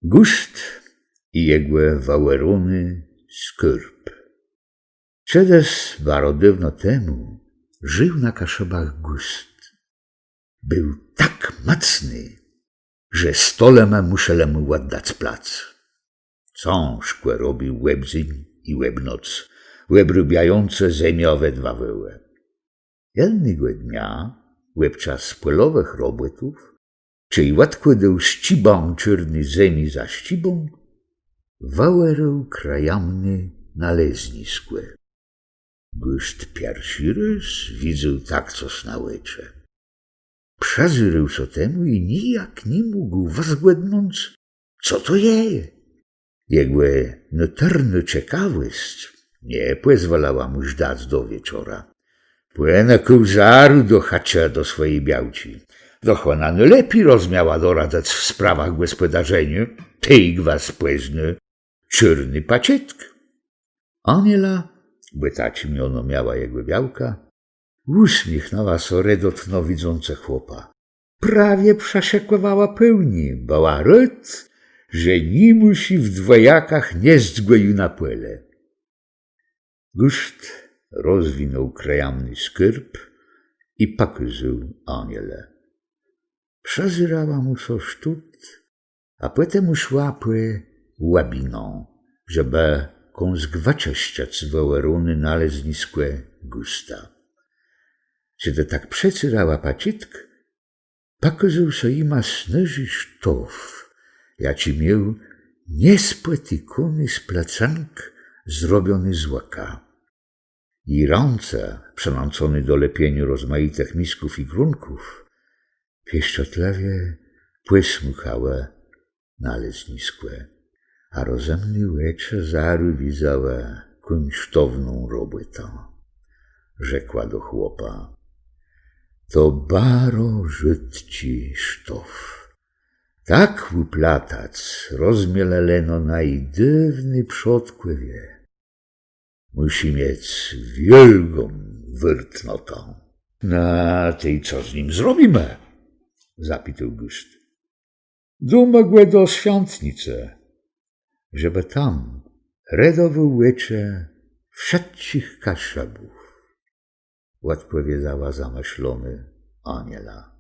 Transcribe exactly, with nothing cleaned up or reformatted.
Gùst i jegò wëòróny skôrb. Czedës baro dôwno temù żił na Kaszëbach Gùst. Béł tak mòcny, że stolëmë mùszelë mù òddac plac. Cãżkò robił òb dzéń i òb noc, òbrôbiającë zemiã we dwa wòłë. Jednégò dnia, òbczas pòlowëch robòtów, czej òdkłôdôł szczëbã czôrny zemi za szczëbą, wëòrôł krëjamné nalezniskò. Gùst pierszi rôz widzôł tak cos na òczë. Przëzérôł sã temù i nijak ni mógł wëzgòdnąc, co to je. Jegò notërnô cekawòsc nie pòzwôlała mù żdac do wieczora. Pònëkôł zarô do chëczë do swòji białczi. Doch òna nôlepi rozmiała doradzëc w sprawach gòspòdarzeniô, tej gwës pòznô czôrny paczétk. Aniela, bò taczé miono miała jegò białka, ùsmiéchnãła sã redotno widzącë chłopa. Prawie przëszëkòwała pôłnié, bëła rôd, że ni mùszi w dwòjakach niesc gò ju na pòle. Gùst rozwinął krëjamny skôrb i pòkôzôł Anielë. Przëzérała mù sã sztót, a pòtemù szła pò òbinã, żebë kąsk wëczëszczëc wëòróné nalezniskò Gùsta. Czedë tak przecérała paczétk, pòkôzôł sã jima snôżi sztof, jaczi miôł niespòtikóny splecënk zrobiony z łëka. Ji rãce, przënãconé do lepieniô rozmajitëch misków i grónków, pieszczotlëwie pòsmùchałë nalezniskò, a rozëmné òczë zarô widzałë kùńsztowną robòtã. Rzekła do chłopa: „To baro rzôdczi sztof. Tak ùplatac rozmielë leno naji dôwny przodkòwie. Mùszi miec wiôlgą wôrtnotã”. „No, tej co z nim zrobimë?” zapitôł Gùst. „Dómë gò do swiątnicë, żebë tam redowôł òczë wszëtczich Kaszëbów”, òdpòwiedzała zamëslonô Aniela.